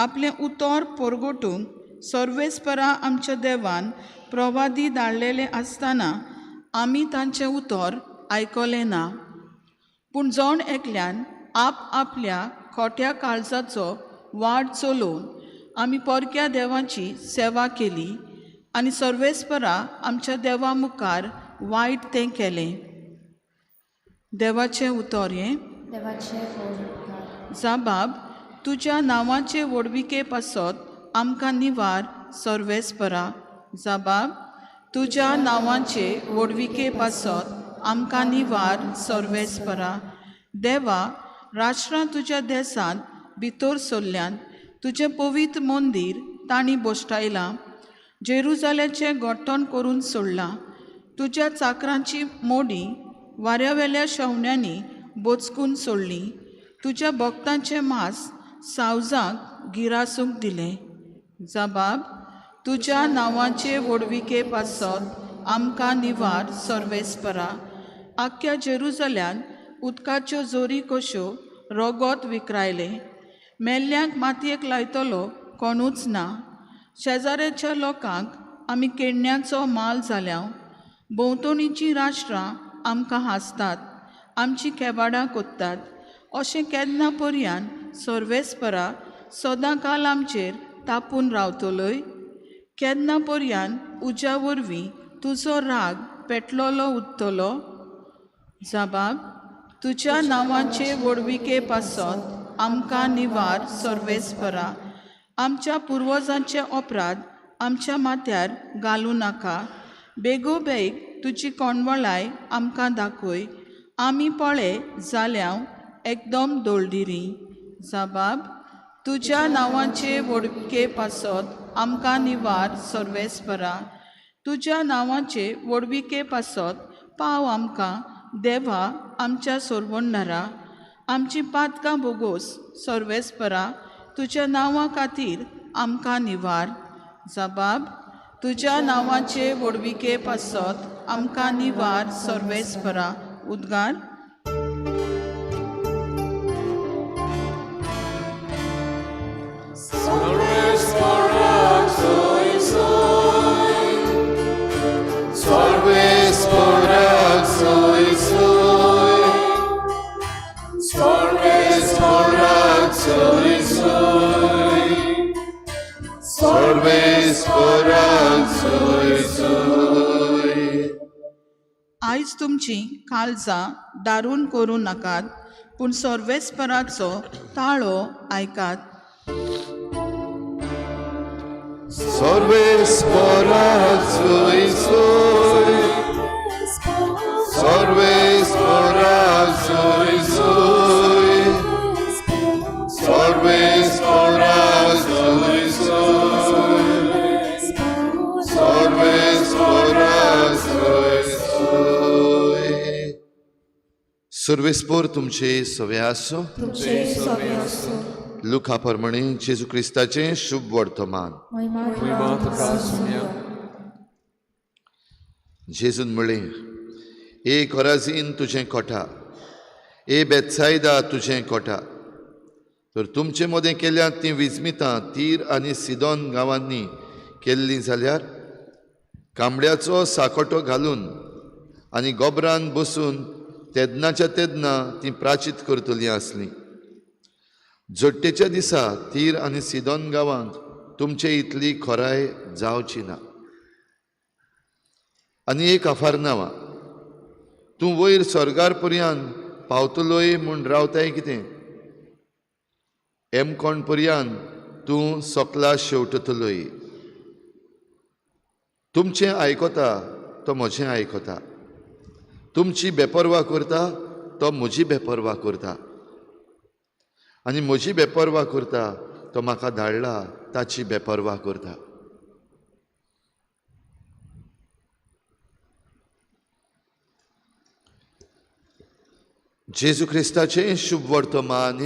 आपलें उतर परगटूंक सर्वेस्परा आमच्या देवान प्रवादी धाडलेले आसतना आमी तांचें उतर आयकलें ना. पूण जण एकल्यान आप आपल्या खोट्या काळजाचो वाट चलोवन आमी परक्या देवाची सेवा केली आनी सर्वेस्परा आमच्या देवा मुखार वायट तें केलें. देवाचें उतर हें. देवाचें जाबाब तुज्या नांवाचे व्हडविके पासत आमकां निवार सर्वेस्परा. जाबाब तुज्या नांवाचे व्हडविके पासत आमकां निवार सर्वेस्परा. देवा, राष्ट्रां तुज्या देसांत भितर सरल्यान तुजें पवित्र मंदीर तांणी बोश्टायलां. जेरुजाल्याचें गोठण करून सोडलां. तुज्या चाकरांची मोडी वाऱ्यावेल्या शेवण्यांनी बोचकून सोडली. तुज्या भक्तांचें मांस सावजांक गिरासूंक दिलें. जबाब तुज्या नांवाचे व्हडविके पासत आमकां निवार सर्वेस्परा. आख्ख्या जेरुजाल्यान उदकाच्यो जोरी कश्यो रोगोत विकरायलें. मेल्ल्यांक मातयेक लायतलो कोणूच ना. शेजाऱ्याच्या लोकांक आमी केडण्याचो माल जाल्या. भोंवतणीचीं राष्ट्रां आमकां हांसतात, आमची केबाडां कोत्तात. अशें केन्ना पर्यान सर्वेस्परा सदां काल आमचेर तापून रावतलोय? केन्ना पर्यान उज्या वरवीं तुजो राग पेटलोलो उरतलो? जबाब तुज्या नांवाचे व्हडविके पासत आमकां निवार सर्वेस्परा. आमच्या पुर्वजांचे अपराध आमच्या माथ्यार घालूं नाका. बेगोबेग तुजी कोणवळाय आमकां दाखय. आमी पळय जाल्याव एकदम दोळदिरी. जबाब तुज्या नांवाचे व्हडविके पासत आमकां निवार सर्वेस्परा. तुज्या नांवाचे व्हडविके पासत पाव आमकां देवा आमच्या सोरवणदारा. आमची पातकां भोगोस सर्वेस्परा. तुज्या नांवा खातीर आमकां निवार. जबाब तुज्या नांवाचे व्हडविके पासत आमकां निवार सर्वेस्परा. उद्गार. आयज तुमची काळजां दारून करूं नाकात, पूण सर्वेस्पराचो ताळो आयकात. सर्वेस्पराचो सोय, सर्वेस्पराचो सोय, सर्वेस्पराचो सोय, सर्वेस्पराचो सोय. सर्वेस्पर तुमचे सवे आसूं. तुमचे सवे आसूं. लुका प्रमाणे जेजू क्रिस्ताचें शुभ वर्तमान. महिमा तुका आसुया. जेजून म्हळें, ए कोराझीन तुजें कोटा, ए बेत्सायदा तुजें कोटा, तर तुमचे मदें केल्यात तीं विजमितां तीर आनी सिदोन गांवांनी केल्लीं जाल्यार कांबड्याचो साकोटो घालून आनी गोबरान बसून तेदनाच्या तेदना तीं प्राचीत करतलीं आसलीं. जोडटेच्या दिसा तीर आनी सिदोन गांवांत तुमचे इतली खोराय जावची ना. आनी एक आफारनांवा, तूं वयर स्वर्गार पर्यान पावतलोय म्हूण रावताय कितें? एमकोण पर्यान तूं सकला शेवटतलोय. तुमचें आयकता तो म्हजें आयकता, तुमची बेपर्वा करता तो म्हजी बेपर्वा करता, आनी म्हजी बेपर्वा करता तो म्हाका धाडला ताची बेपर्वा करता. जेजू क्रिस्ताचें शुभ वर्तमान.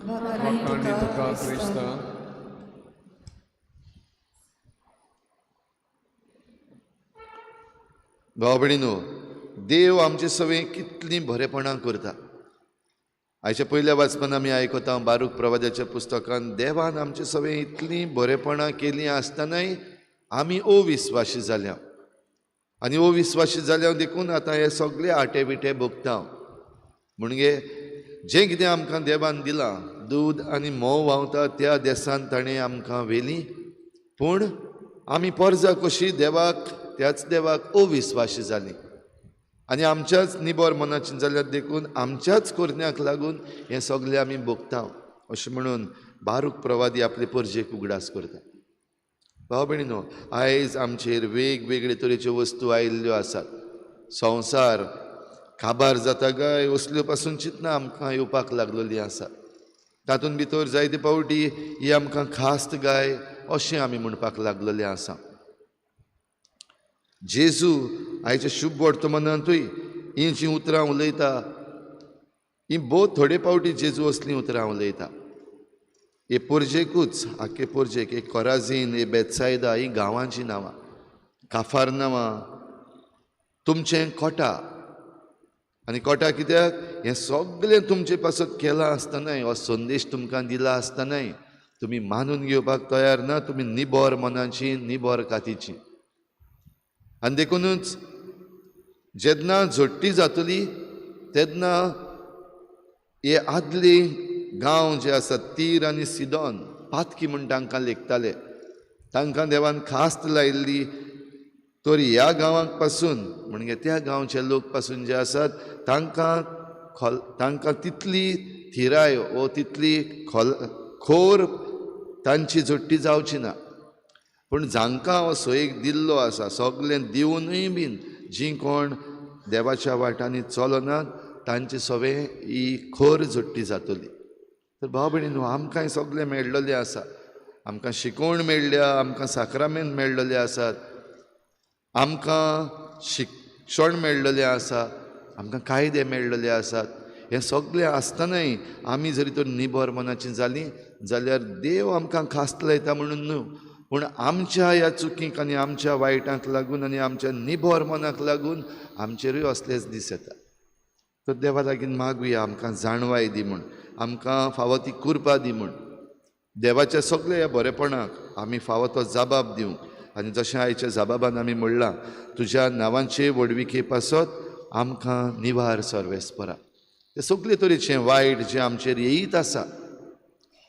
वाखाणी तुका क्रिस्ता. भाव भयणीनो, देव आमचे सवें कितलीं बरेपणां करता. आयच्या पयल्या वाचपान आमी आयकता बारूक प्रवादाच्या पुस्तकान देवान आमचे सवें इतलीं बरेपणां केलीं आसतनाय आमी अविस्वाशी जाल्या, आनी अविस्वाशी जाल्या देखून आतां हे सगळे आटे विटे भोगता. म्हणजे जें कितें आमकां देवान दिलां, दूद आनी म्होंव व्हांवता त्या देसान ताणें आमकां व्हेलीं, पूण आमी परजा कशी देवाक, त्याच देवाक अविस्वाशी जालीं आनी आमच्याच निबर मनाची जाल्यार देखून आमच्याच करण्याक लागून हें सगळें आमी भोगता. अशें म्हणून बारूक प्रवादी आपले परजेक उगडास करता. भाव भयणीनो, आयज आमचेर वेगवेगळे तरेच्यो वस्तू आयिल्ल्यो आसात. संवसार काबार जाता काय असल्यो पासून चिंतना आमकां येवपाक लागलेली आसा. तातूंत भितर जायते फावटी ही आमकां खास्त गाय अशें आमी म्हणपाक लागलेलें आसा. जेजू आयच्या शुभ वर्तमानांतूय हीं जीं उतरां उलयता हीं भोव थोडे फावटी जेजू असलीं उतरां उलयता. हे पोरजेकूच, आख्खे पोरजेक, एक कोराझीन, हे बेतसायदा, हीं गांवांचीं नांवां, काफार नांवां, तुमचें कोटा. आनी कोटा कित्याक? हें सगळें तुमचे पासत केलां आसतनाय, हो संदेश तुमकां दिला आसतनाय तुमी मानून घेवपाक तयार ना. तुमी निबर मनाची, निबर कातीची. आनी देखुनूच जेन्ना झडटी जातली तेन्ना हे आदले गांव जे आसा तीर आनी सिदोन, पातकी म्हूण तांकां लेखताले, तांकां देवान खास्त लायिल्ली. तर ह्या गांवांक पासून म्हणजे त्या गांवचे लोक पासून जे आसात तांकां तांकां तितली थिराय वो तितली खोर तांची झडटी जावची ना. पूण जांकां हो सोयीक दिल्लो आसा, सगळें दिवनूय बीन जीं कोण देवाच्या वाटांनी चलनात तांचे सवें ही खोर झडटी जातली. तर भाव भयणीनो, आमकांय सगळें मेळ्ळलें आसा. आमकां शिकवण मेळ्ळ्या, आमकां साक्रामेंत मेळ्ळलें आसात, आमकां शिक्षण मेळ्ळलें आसा, आमकां कायदे मेळ्ळले आसात. हें सगळें आसतनाय आमी जरी तर निबर मनाची जालीं जाल्यार देव आमकां खास्त लायता म्हणून न्हू, पूण आमच्या ह्या चुकींक आनी आमच्या वायटांक लागून आनी आमच्या निबर मनाक लागून आमचेरूय असलेच दीस येता. तर देवा लागीं मागुया आमकां जाणवाय दी म्हूण, आमकां फावो ती कृपा दी म्हूण. देवाच्या सगळ्या ह्या बरेपणाक आमी फावो तो जबाब दिवंक, आनी जशें आयच्या जबाबान आमी म्हणलां, तुज्या नांवांचे व्हडविके पासत आमकां निवार सर्वेस्परा. ते सगळे तरेचें वायट जें आमचेर येयत आसा,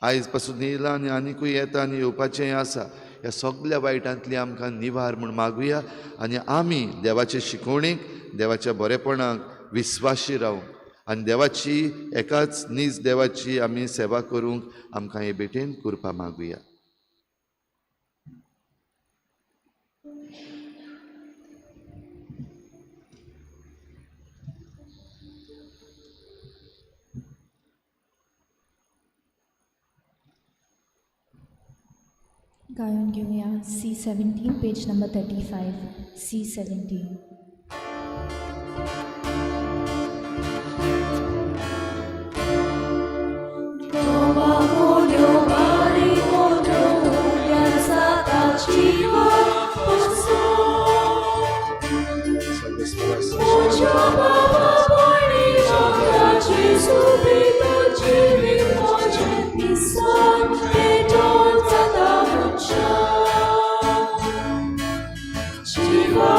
आयज पासून येयलां आनी आनिकूय येता आनी येवपाचेंय आसा, ह्या सगळ्या वायटांतली आमकां निवार म्हूण मागुया. आनी आमी देवाचे शिकवणेक, देवाच्या बरेपणाक विस्वाशी रावूंक आनी देवाची एकाच नीज देवाची आमी सेवा करूंक आमकां हे भेटेन कृपा मागुया. गायन घेऊया C17, page number 35, C17. Jiva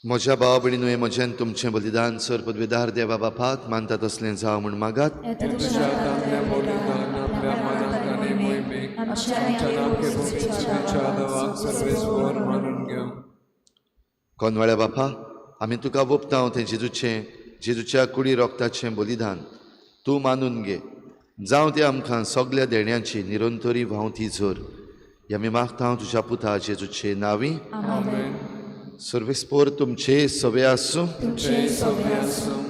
म्हज्या भाव भयणीनू, हें म्हजें आनी तुमचें बलिदान सर पदवेदार देवा बापाक मानता तसलें जावं म्हूण मागात। तुज्या हातांतलें बलिदान आपल्या मनाक आनी मोहिमेक आमच्या नाकेभूमीच्या देवाक सर्वेस्पर मानून घेवं। कोनवाळ्या बापा, आमी तुका वोपता तें जेजूचें, जेजूच्या कुडी रोगताचें बलिदान तूं मानून घे। जावं तें आमकां सगल्या देण्याची निरंतरी व्हांवती जोर। हे आमी मागता तुज्या पुता जेजूचे नांवी। सर्वेस्पर तुमचे सवे आसूं।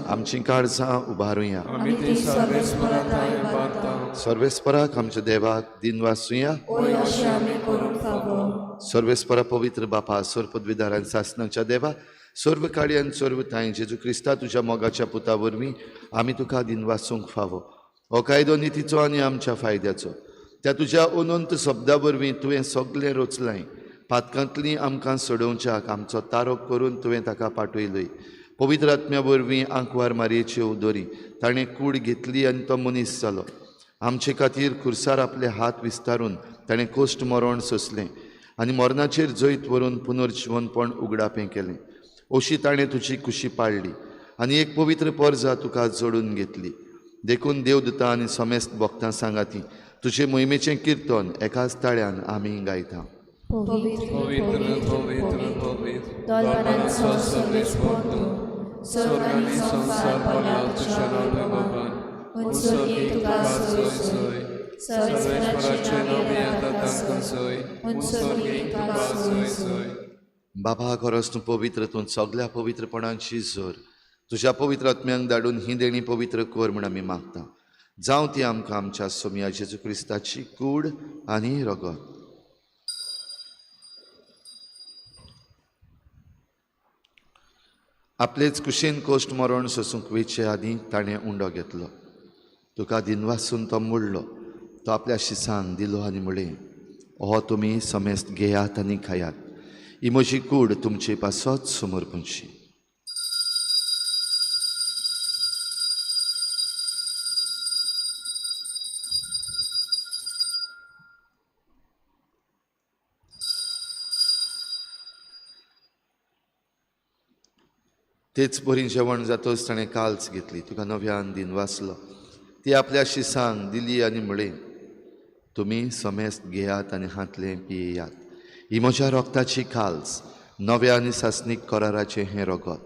आमची काळजां उबारुया। सर्वेस्पराक आमच्या देवाक दिनवासुया। सर्वेस्परा पवित्र बापा, सर्व पदवीदारान सासनाच्या देवा, सर्व काळयान सर्व थांय जेजू क्रिस्ता तुज्या मोगाच्या पुता वरवीं आमी तुका दिनवासूंक फावो। हो कायदो नितीचो आनी आमच्या फायद्याचो। त्या तुज्या अनंत शब्दा वरवीं तुवें सगळें रचलां। पातकांतली आमकां सोडोवच्याक आमचो तारोक करून तुवें ताका पाठयलोय। पवित्र आत्म्या वरवीं आंकवार मारयेच्यो दोरी ताणें कूड घेतली आनी तो मनीस जालो। आमचे खातीर खुर्सार आपले हात विस्तारून ताणें कोश्ट मरण सोंसलें आनी मरणाचेर जैत व्हरून पुनर्जिवनपण उगडापें केलें। अशी ताणें तुजी कुशी पाळ्ळी आनी एक पवित्र परजा तुका जोडून घेतली। देखून देवदूता आनी समेस्त भक्तां सांगाती तुजे मोहिमेचें किर्तन एकाच ताळ्यान आमी गायता। पवित्र पवित्र पवित्र दोलबारांचो सर्वेस्पर तूं, स्वर्ग आनी संवसार भरला तुज्या नांवान। उत्सर्गी तुका सोय सोय, सर्वेस्पराचें नांव येता तांकां सोय, उत्सर्गी तुका सोय सोय। बाबा, खरोच तूं पवित्र, तूं सगल्या पवित्रपणाची जोर। तुज्या पवित्र आत्म्यांक धाडून ही देणी पवित्र कर म्हूण आमी मागता। जावं ती आमकां आमच्या सोमया जेजू क्रिस्ताची कूड आनी रगत। आपलेच कुशीन कोश्ट मरण सोसूंक वेचे आदीं ताणें उंडो घेतलो। तुका दिनवासून तो मोडलो। तो आपल्या शिसांक दिलो आनी म्हळें, हो तुमी समेस्त घेयात आनी खायात। ही म्हजी कूड तुमचे पासत समर्पणची। तेच परी जेवण जातच ताणें काल्स घेतली, तुका नव्यान दिनवासलो, ती आपल्या शिसांक दिली आनी म्हळें, तुमी समेस्त घेयात आनी हांतलें पियेयात। ही म्हज्या रोगताची काल्स, नव्या आनी सासणीक कराराचें हें रगत।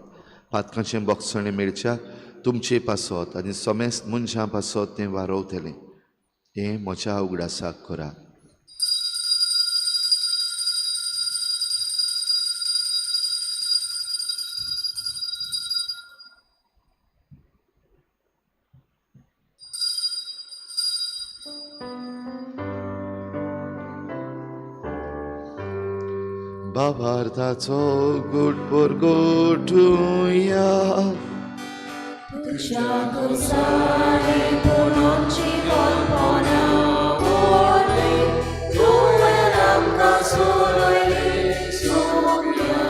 पातकांचें बोगसणें मेळच्याक तुमचे पासत आनी समेस्त मनशां पासत तें वारोवतलें। हें म्हज्या उगडासाक करात। भावार्थाचो गुट परगटुया। तुज्या खुर्सांनी पुनर्जिवनपणा वरवीं तुवें आमकां सोडयली सोम्या।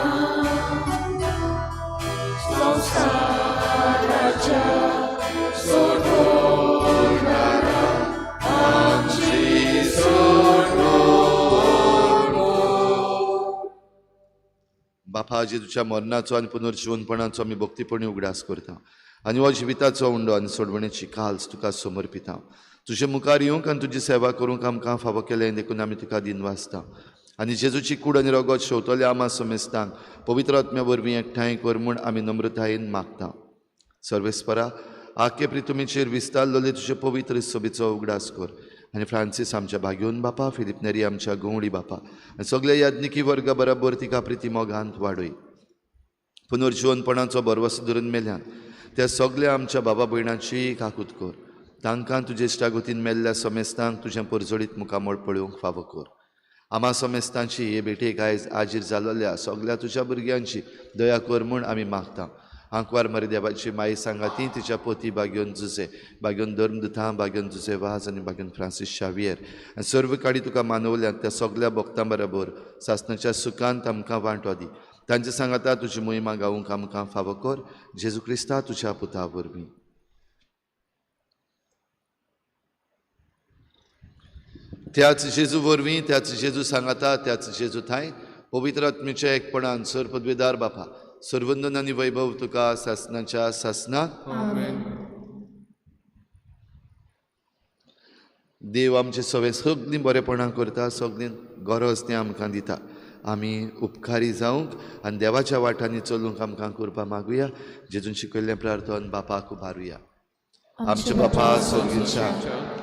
संवसाराच्या सोडवणारा आमची सोडवण। बापा, जेजूच्या मरणाचो आनी पुनर्जिवनपणाचो आमी भक्तीपणी उगडास करता आनी हो जिविताचो उंडो आनी सोडवणेची काल्स तुका समर्पिता। तुजे मुखार येवंक आनी तुजी सेवा करूंक आमकां फावो केलें देखून आमी तुका दिनवासता। आनी जेजूची कूड आनी रगत शेवतल्या आमा समेस्तांक पवित्र आत्म्या वरवीं एकठांय कर म्हूण आमी नम्रतायेन मागता। सर्वेस्परा, आखे प्रितुमीचेर विस्तारलेले तुजे पवित्र सभेचो उगडास कर आनी फ्रांसीस आमच्या भाग्योन बापा, फिलीप नेरी आमच्या गवळी बापा आनी सगल्या याज्ञिकी वर्गा बराबर तिका प्रिती मोगांत वाडय। पुनर्जिवनपणाचो भरवसो धरून मेल्यान त्या सगल्या आमच्या बाबा भयणाची काकूत कर। तांकां तुजे इश्टागतीन मेल्ल्या समेस्तांक तुजें परजळीत मुखामळ पळोवंक फावो कर। आमा समेस्तांची हे भेटेक आयज आजीर जाल्ल्या सगल्या तुज्या भुरग्यांची दया कर म्हूण आमी मागता। आंकवार मारी देवाची माई सांगाती तिच्या पोती बाग्योन जुजे, बाग्योन धर्मदुतां, बाग्योन जुजे वाज आनी बाग्योन फ्रांसीस शावियर आनी सर्व काडी तुका मानवल्यात त्या सगल्या भक्तां बरोबर सासणाच्या सुखांत आमकां वांटो दी। तांचे सांगाता तुजी मोहिमा गावूंक आमकां फावो कर। जेजू क्रिस्ता तुज्या पुता वरवीं। त्याच जेजू वरवीं, त्याच जेजू सांगाता, त्याच जेजू थांय पवित्र आत्म्याच्या एकपणान सर पदवेदार बापा सर्वंदन आनी वैभव तुका सासनाच्या सासना. देव आमचे सगळे सगळीं बरेपणां करता, सगळीं गरज तें आमकां दिता. आमी उपकारी जावंक आनी देवाच्या वाटांनी चलूंक आमकां करपा मागुया. जेजून शिकयल्लें प्रार्थन बापाक उबारुया. आमच्या बापा स्वर्गीच्या,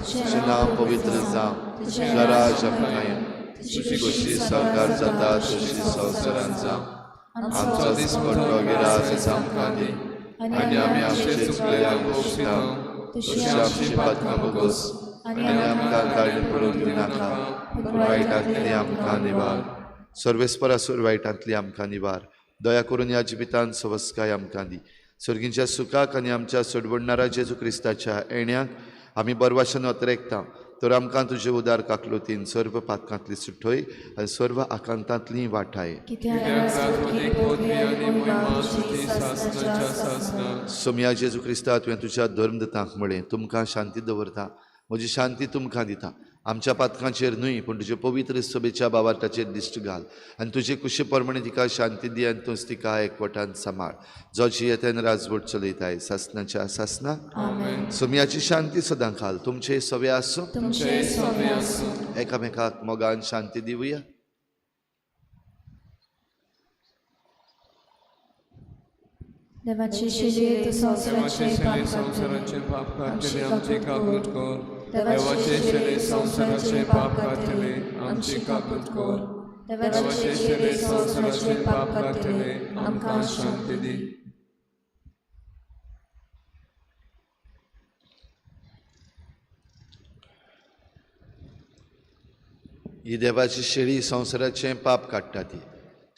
तुजें नांव पवित्र जावं, तुजें राज आमकां येवं, तुजी खोशी सरकार जाता तशी संवसारांत जावं. आमचो दिसपट्टो गिरास आमकां दी आनी आमी आमचे चुकलेल्यांक बक्षिता तशी आमची पातकां बोगोस आनी आमकां काडून पडूंक दिनाका, पूण वायटांतली आमकां निवार. सर्वेस्परासूर वायटांतली आमकां निवार. दया करून ह्या जिवितांत सवस्काय आमकां दी. सर्गींच्या सुखाक आनी आमच्या सोडवणणारा जेजू क्रिस्ताच्या येण्याक आमी बरवाशन अतरेकता. तर आमकां तुजे उदार काकलुतीन सर्व पातकांतली सुटय आनी सर्व आकांतांतली वाटाय. सोमया जेजू क्रिस्ता, तुवें तुज्या धर्मदतांक म्हळें, तुमकां शांती दवरता, म्हजी शांती तुमकां दिता. आमच्या पातकांचेर न्हय पूण तुजे पवित्र सभेच्या बावार्थाचेर दिश्ट घाल आनी तुजे कुशे प्रमाणे तिका शांती दी आनी तूंच तिका एकवटान सांबाळ, जो जियेतान राजवट चलयताय सासनाच्या सासना. सोमयाची शांती सदां खाल तुमचे सवे आसूं. एकामेकाक मोगान शांती दिवया. देवाचे शेले तूं संवसाराचे पाप काडटले आमची काकूट कर. देवाचे शेले संवसाराचे पाप काडटले आमची काकूट कर. देवाचे शेले संवसाराचे पाप काडटले आमकां शांती दी. ही देवाची शेळी संवसाराचें पाप काडटा. ती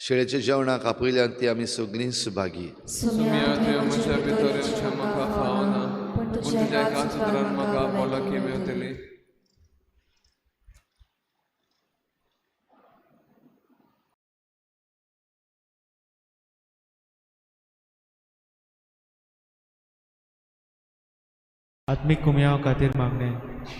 शेळेच्या जेवणाक आपयल्यान ती आमी सगळीं सुभागी. सुम्या तुवें म्हज्या भितर येवचें म्हाका फावना, पूण तुज्या एका चित्रान म्हाका भलायकी मेळटली. आत्मीक कुमयाव खातीर मागणें.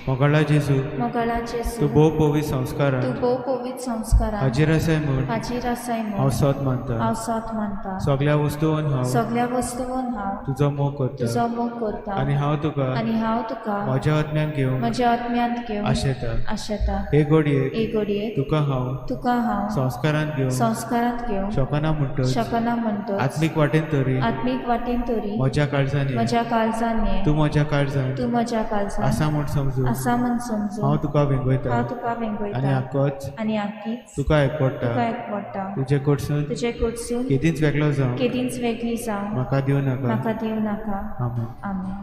मोगाळा जेजू, मोगाळा जेजू, तूं भोव पवित्र संस्कारान, तूं भोव पवित्र संस्कारान हाजीर आसाय म्हूण, हाजीर आसाय म्हूण हांव सत मानता, हांव सत मानता. सगळ्या वस्तून हांव, सगळ्या वस्तून हांव तुजो मोग करता, तुजो मोग करता आनी हांव तुका, आनी हांव तुका म्हज्या आत्म्यान घेवंक, म्हज्या आत्म्यांत घेवंक आशेता, आशेता. हे घडयेक, हे घडयेक तुका हांव, तुका हांव संस्कारांत घेवंक, संस्कारांत घेवंक शकना म्हणटच, शकना म्हणटच, आत्मीक वाटेन तरी, आत्मीक वाटेन तरी म्हज्या काळजान, म्हज्या काळजान ये, तूं म्हज्या काळजान, तूं म्हज्या काळजान आसा म्हूण समजून, आसा म्हूण समजून हांव तुका वेंगयता, हांव तुका वेंगयता आनी आकोच, आनी आकीच तुका एकवटा, तुका एकवटा. तुजे कडसून, तुजे कडसून केदींच वेगळो जावं, केदींच वेगळी जावं म्हाका दिवं नाका, म्हाका दिवं नाका. आमेन. आमेन.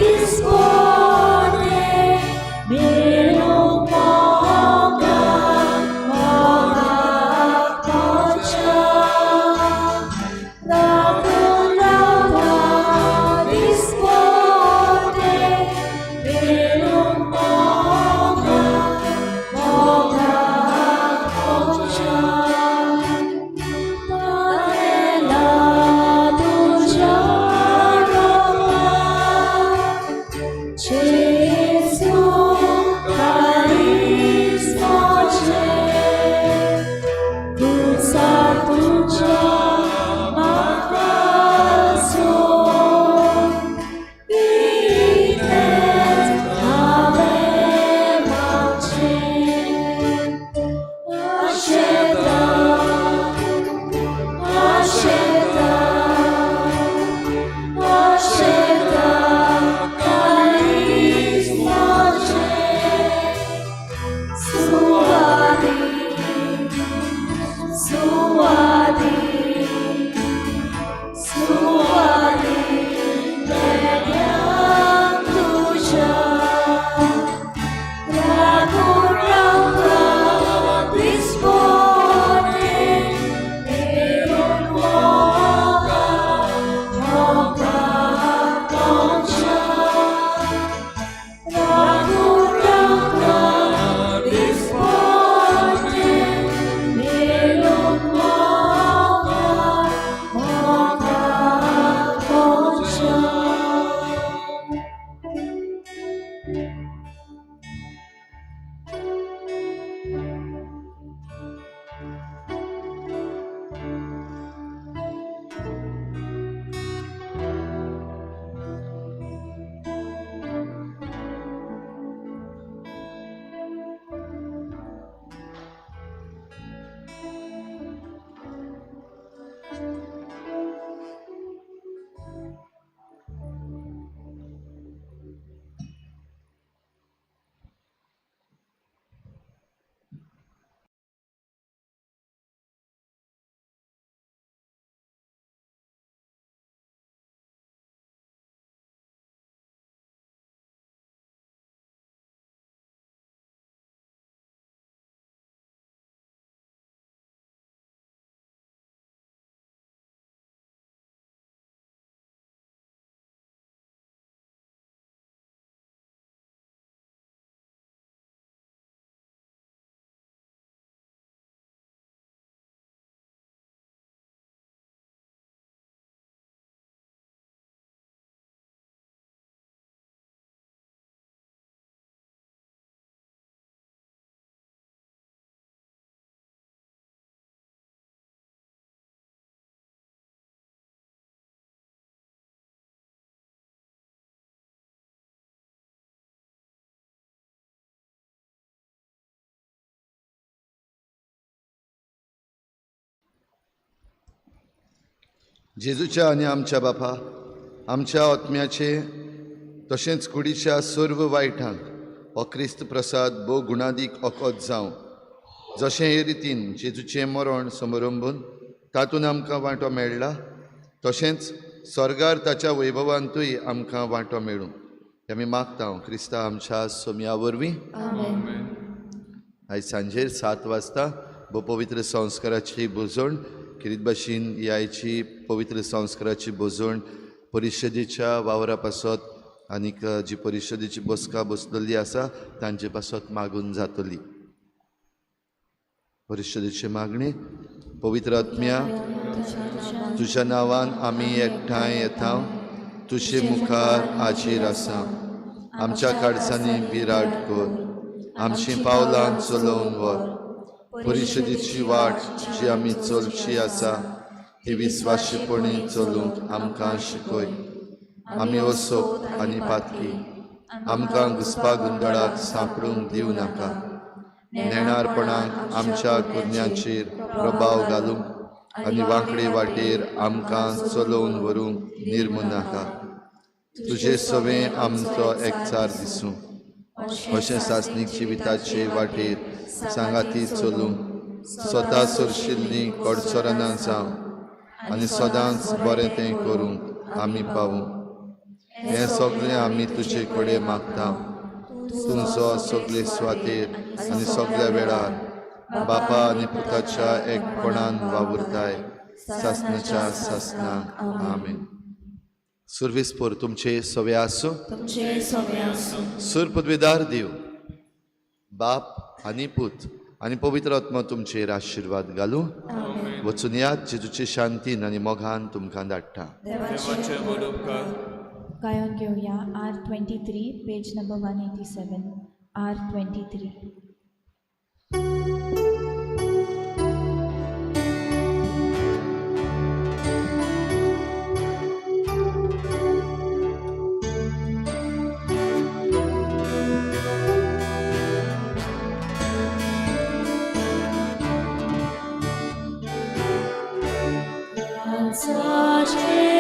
Dispone, जेजूच्या आनी आमच्या बापा, आमच्या आत्म्याचे तशेंच कुडीच्या सर्व वायटांक हो क्रिस्त प्रसाद भोव गुणादीक ओकोत जावं. जशें हे रितीन जेजूचें मरण समरंभून तातूंत आमकां वांटो मेळ्ळा, तशेंच स्वर्गार ताच्या वैभवांतूय आमकां वांटो मेळूं. हें आमी मागता क्रिस्ता आमच्या सोमया वरवीं. आयज सांजेर 7 वाजता भोव पवित्र संस्काराची भोजण किरीत भाशेन ही आयची पवित्र संस्काराची भोजण परिशदेच्या वावरा पासत आनीक जी परिशदेची बसका बसलेली आसा तांचे पासत मागून जातली. परिशदेची मागणी. पवित्र आत्म्या, तुज्या नांवान आमी एकठांय येता, तुजे मुखार हाजीर आसा. आमच्या काळजांनी विराट कर, आमची पावलां चलोवन व्हर. परिशदेची वाट जी आमी चलची आसा ती विस्वाशीपणी चलूंक आमकां शिकय. आमी असोप आनी पातकी, आमकां घुसपा गोंदळाक सांपडूंक दिवं नाका. नेणारपणाक आमच्या कुरन्याचेर प्रभाव घालूंक आनी वांकडे वाटेर आमकां चलोवन व्हरूंक निर्मू नाका. तुजे सवें आमचो एकचार दिसूं. अशें सासणीक जिविताचे वाटेर सांगाती चलूंक स्वता सरशिल्लीं कडसरां जावं आनी सदांच बरें तें करूंक आमी पावूं. हें सगळें आमी तुजे कडेन मागता, तुमचो सगळे सुवातेर आनी सगळ्या वेळार बापा आनी पुताच्या एकपणान वावुरताय सासनाच्या सासनाक. आमेन. सुर्वीस पोर तुमचे सवे आसूं. सूर पदवीदार देव बाप आनी पूत आनी पवित्र आत्मा तुमचेर आशिर्वाद घालूं. वचून यात जेजूचे शांतीन आनी मोगान तुमकां धाडटा. गायन घेवया R23 page number 187. R23. Such